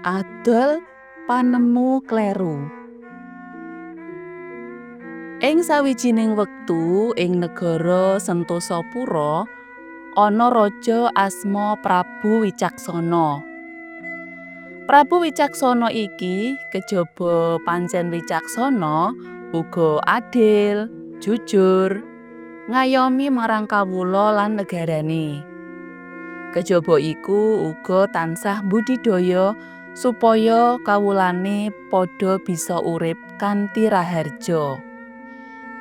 Adol panemu kleru. Ing sawijining wektu ing negara Sentosapura ana raja asma Prabu Wicaksana. Prabu Wicaksana iki kejaba pancen wicaksana uga adil, jujur, ngayomi marang kawula lan negarane. Kejaba iku uga tansah mbudidaya supaya kawulane padha bisa urip kanthi raharja,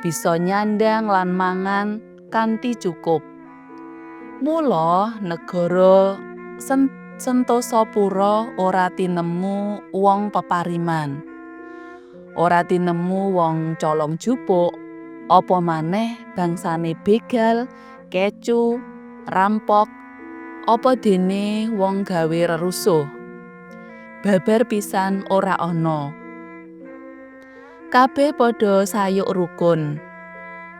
bisa nyandang lan mangan kanthi cukup. Mula negara Sentosapura ora tinemu wong pepariman, ora tinemu wong colong jupuk, apa maneh bangsane begal, kecu, rampok, apa dene wong gawe rerusuh. Babar pisan ora ana. Kabeh padha sayuk rukun.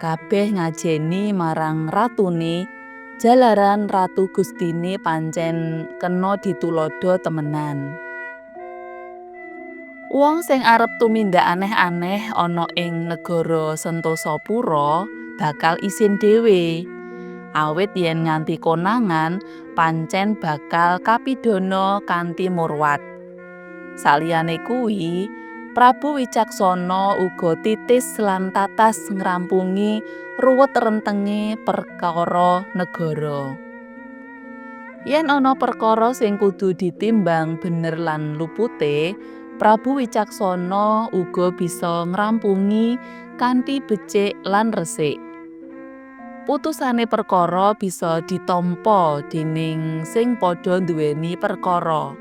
Kabeh ngajeni marang ratune, jalaran ratu gustine pancen kena dituladha temenan. Wong sing arep tumindak aneh-aneh ana ing negara Sentosapura bakal isin dhewe. Awit yen nganti konangan pancen bakal kapidana kanthi murwat. Saliyane kuwi, Prabu Wicaksana uga titis lan tatas ngrampungi ruwet rentenge perkara negara. Yen ana perkara sing kudu ditimbang bener lan lupute, Prabu Wicaksana uga bisa ngrampungi kanthi becik lan resik. Putusane perkara bisa ditampa dening sing padha nduweni perkara.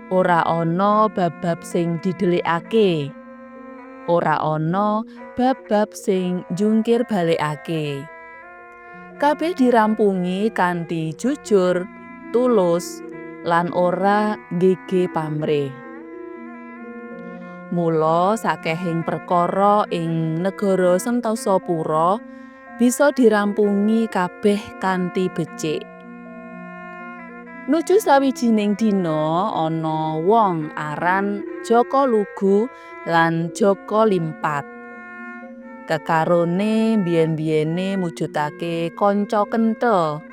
Ora ana bab-bab sing didelikake. Ora ana bab-bab sing njungkir balekake. Kabeh dirampungi kanthi jujur, tulus, lan ora nggege pamrih. Mula sakehing perkara ing negara Sentosapura bisa dirampungi kabeh kanthi becik. Nuju sawijining dina ana wong aran Jaka Lugu lan Jaka Limpat. Kekarone biyen-biyene mujudake kanca kenthel,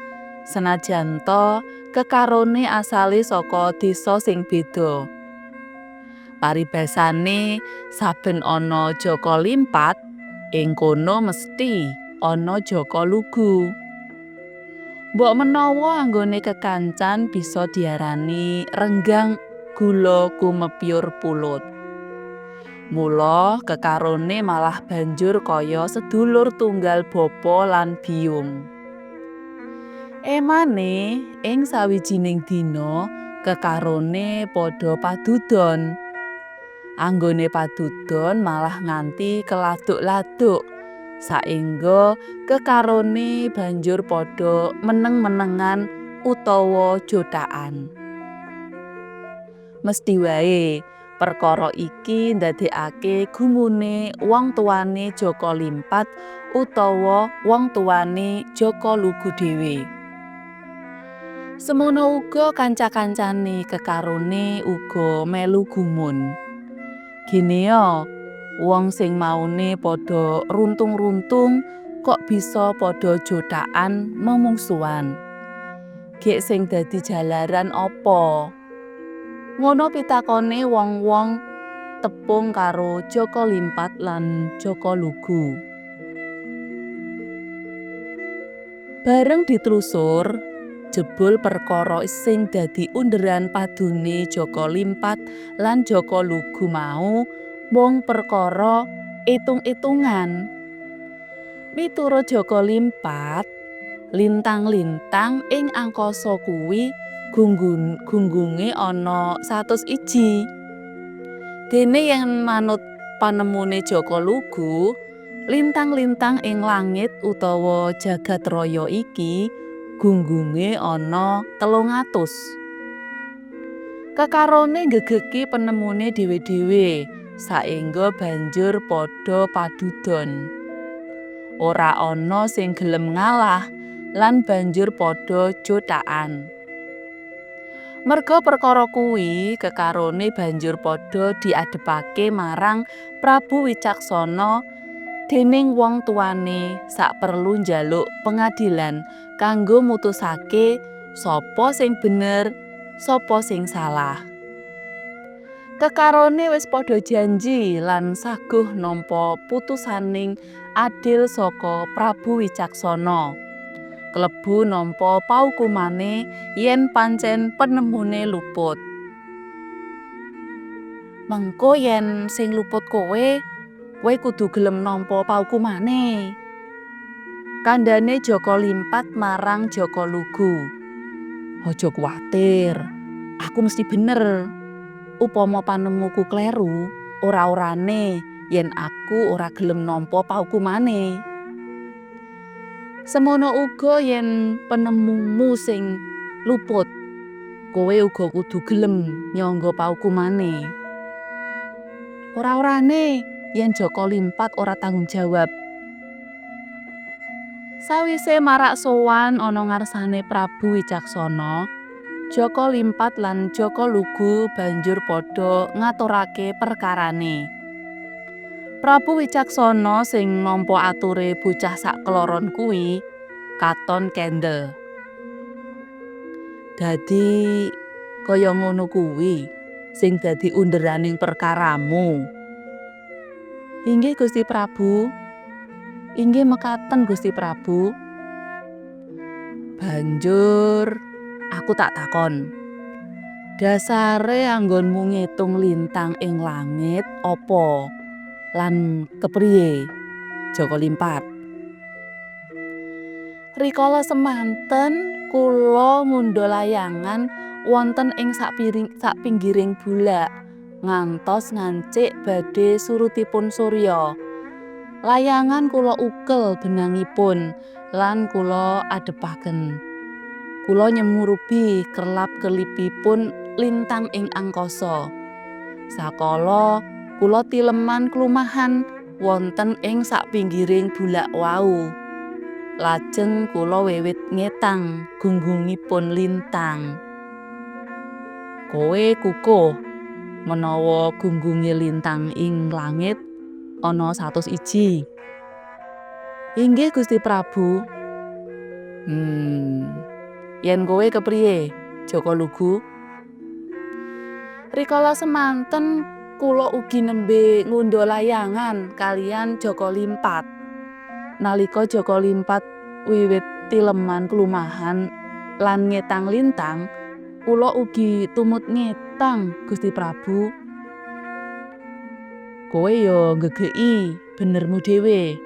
senajan ta kekarone asale saka desa sing beda. Paribasane saben ana Jaka Limpat, ing kono mesthi ana Jaka Lugu. Mbok menawa anggone kekancan bisa diarani renggang gula kumepyur pulut. Mula kekarone malah banjur kaya sedulur tunggal bapa lan biyung. Emane ing sawijining dina kekarone padha padudon. Anggone padudon malah nganti keladuk-laduk. Saengga kekarone banjur padha meneng-menengan utawa jotakan. Mesthi wae perkara iki ndadekake gumune wong tuane Jaka Limpat utawa wong tuane Jaka Lugu dhewe. Semono uga kanca-kancane kekarone uga melu gumun. Gineya, wong sing maune padha runtung-runtung kok bisa padha jotakan memungsuhan. Gek sing dadi jalaran apa? Ngono pitakone wong-wong tepung karo Jaka Limpat lan Jaka Lugu. Bareng ditlusur, jebul perkara sing dadi underan padune Jaka Limpat lan Jaka Lugu mau mung perkara itung-itungan. Miturut Jaka Limpat, lintang-lintang ing angkasa kuwi gunggunge ana 101. Dene yen manut panemune Jaka Lugu, lintang-lintang ing langit utawa jagat raya iki gunggunge ana 300. Kekarone nggegeki penemune dhewe-dhewe, saengga banjur padha padudon. Ora ana sing gelem ngalah lan banjur padha jotakan. Merga perkara kuwi kekarone banjur padha diadhepake marang Prabu Wicaksana dening wong tuwane saperlu njaluk pengadilan kanggo mutusake sapa sing bener, sapa sing salah. Kekarone wis padha janji lan saguh nampa putusaning adil saka Prabu Wicaksana. Klebu nampa paukumane yen pancen penemune luput. Mengko yen sing luput kowe, kowe kudu gelem nampa paukumane. Kandhane Jaka Limpat marang Jaka Lugu. Aja kuwatir, aku mesti bener. Upama panemuku kleru, ora-orane yen aku ora gelem nampa paukumane. Semono uga yen penemumu sing luput, kowe uga kudu gelem nyangga paukumane. Ora-orane yen Jaka Limpat ora tanggung jawab. Sawise marak sowan ana ngarsane Prabu Wicaksana, Jaka Limpat lan Jaka Lugu banjur padha ngaturake perkarane. Prabu Wicaksana sing nampa ature bocah sakloron kuwi katon kendel. Dadi kaya ngono kuwi sing dadi underaning perkaramu. Inggih Gusti Prabu. Inggih mekaten Gusti Prabu. Banjur aku tak takon. Dasare anggonmu ngitung lintang ing langit apa lan kepriye? Jaka Limpat. Rikala semanten kula ngundha layangan wonten ing sapinggiring bulak ngantos ngancik badhe surutipun surya. Layangan kula ukel benangipun lan kula adhepaken. Kula nyemurubi kerlap-kerlipipun lintang ing angkasa. Sakala kula tileman klumahan wonten ing sapinggiring bulak wau. Lajeng kula wiwit ngetang gunggungipun lintang. Kowe kukuh menawa gunggunge lintang ing langit ana 101. Inggih Gusti Prabu. Yen kowe kepriye, Jaka Lugu? Rikala semanten kula ugi nembe ngundha layangan kaliyan Jaka Limpat. Nalika Jaka Limpat wiwit tileman klumahan lan ngetang lintang, kula ugi tumut ngetang Gusti Prabu. Kowe ya nggegeki benermu dhewe.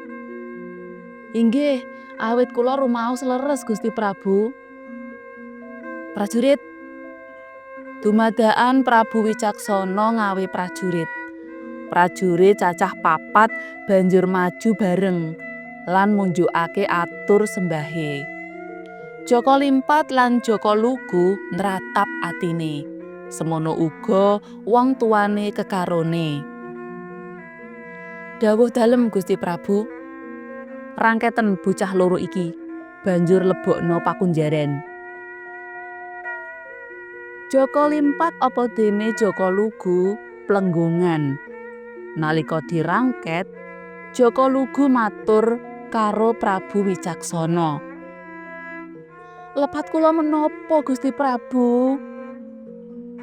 Inggih, awit kula rumaos leres Gusti Prabu. Prajurit. Dumadakan Prabu Wicaksana ngawe prajurit. Prajurit cacah papat banjur maju bareng lan munjukake atur sembahe. Jaka Limpat lan Jaka Lugu nratap atine. Semono uga wong tuane kekarone. Dawuh dalem Gusti Prabu. Rangketen bocah loro iki, banjur lebokno pakunjaran. Jaka Limpat apa dene Jaka Lugu plenggongan. Nalika dirangket, Jaka Lugu matur karo Prabu Wicaksana. Lepat kula menapa Gusti Prabu?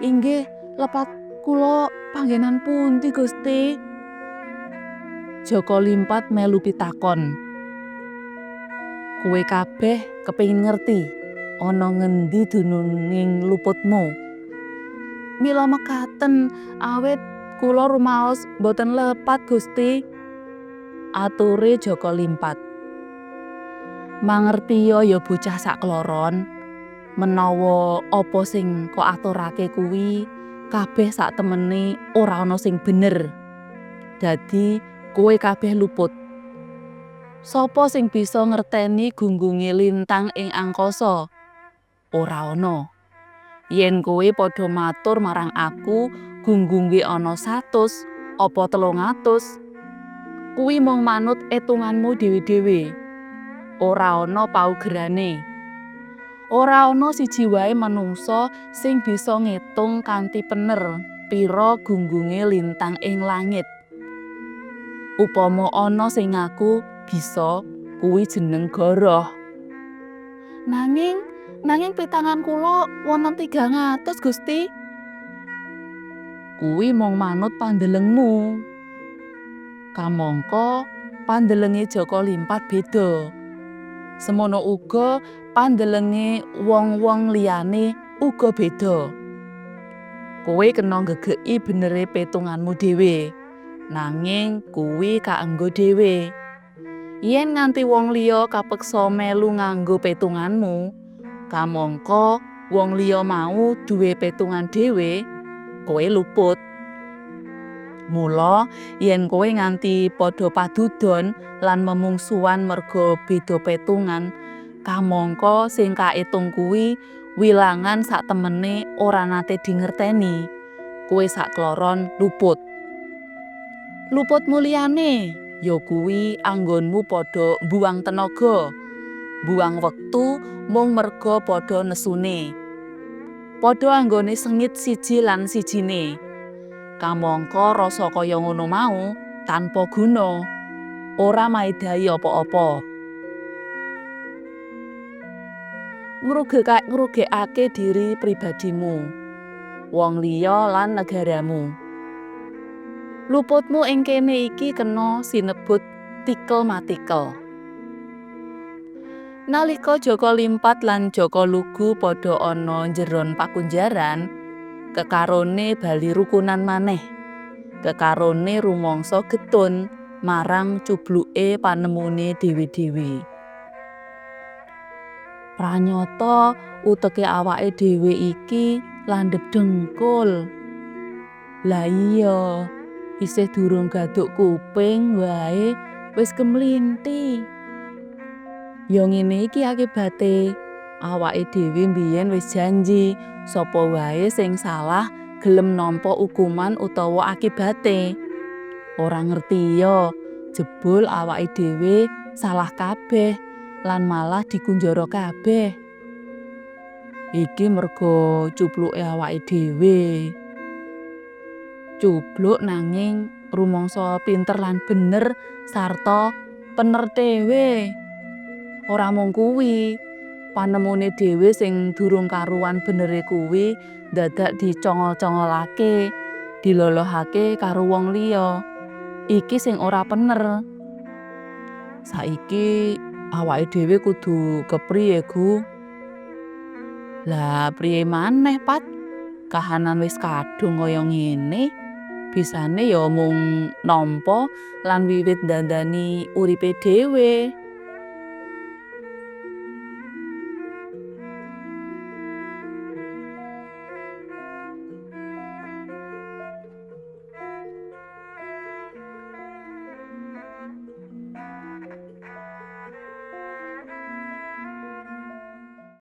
Inggih, lepat kula panggenan pundi Gusti? Jaka Limpat melu pitakon. Kowe kabeh kepengin ngerti ana ngendi dununging luputmu? Mila mekaten awit kula rumaos boten lepat Gusti. Ature Jaka Limpat. Mangertiya ya bocah sakloron, menawa apa sing kok aturake kuwi kabeh saktemene ora ana sing bener. Dadi kowe kabeh luput. Sapa sing bisa ngerteni gunggunge lintang ing angkasa? Ora ana. Yen kowe padha matur marang aku gunggunge ana 100 apa 300, kuwi mung manut etunganmu dhewe-dhewe. Ora ana paugerane. Ora ana siji wae manungsa sing bisa ngetung kanthi pener pira gunggunge lintang ing langit. Upama ana sing ngaku bisa, kuwi jeneng goroh. Nanging pitangan kula wonten 300, Gusti. Kuwi mung manut pandelengmu. Kamangka pandelenge Jaka Limpat beda. Semono uga pandelenge wong-wong liyane uga beda. Kowe kena nggegeki benere petunganmu dhewe. Nanging kuwi kaenggo dhewe. Yen nganti wong liya kapeksa melu nganggo petunganmu, kamangka wong liya mau duwe petungan dhewe, kowe luput. Mula yen kowe nganti padha padudon lan memungsuhan merga beda petungan, kamangka sing kaetung kuwi wilangan satemene ora nate dingerteni, kowe sakloron luput. Luputmu liyane ya kuwi anggonmu padha mbuwang tenaga, mbuwang wektu mung merga padha nesune. Padha anggone sengit siji lan sijine. Kamangka rasa kaya ngono mau tanpa guna, ora maedhahi apa-apa. Ngrugekake diri pribadimu, wong liya lan negaramu. Luputmu ing kene iki kena sinebut tikel matikel. Nalika Jaka Limpat lan Jaka Lugu padha ana njeron pakunjaran, kekarone bali rukunan maneh. Kekarone rumangsa getun marang cubluke panemune dhewe-dhewe. Pranyata uteke awake dhewe iki landhep dengkul. Lah iya, isih durung gaduk kuping wae wis kemlinthi. Ya ngene iki akibate. Awake dhewe mbiyen wis janji sapa wae sing salah gelem nampa ukuman utawa akibate. Ora ngerti ya, jebul awake dhewe salah kabeh lan malah dikunjara kabeh. Iki merga cupluke awake dhewe. Cubluk nanging rumangsa pinter lan bener sarta pener dhewe. Ora mung kuwi, panemune dhewe sing durung karuan benere kuwi dadak dicongol-congolake, dilolohake karo wong liya. Iki sing ora pener. Saiki awake dhewe kudu kepriye, Gu? Lah priye maneh, Pat? Kahanan wis kadung kaya ngene, bisane ya mung nampa lan wiwit ndandani uripe dhewe.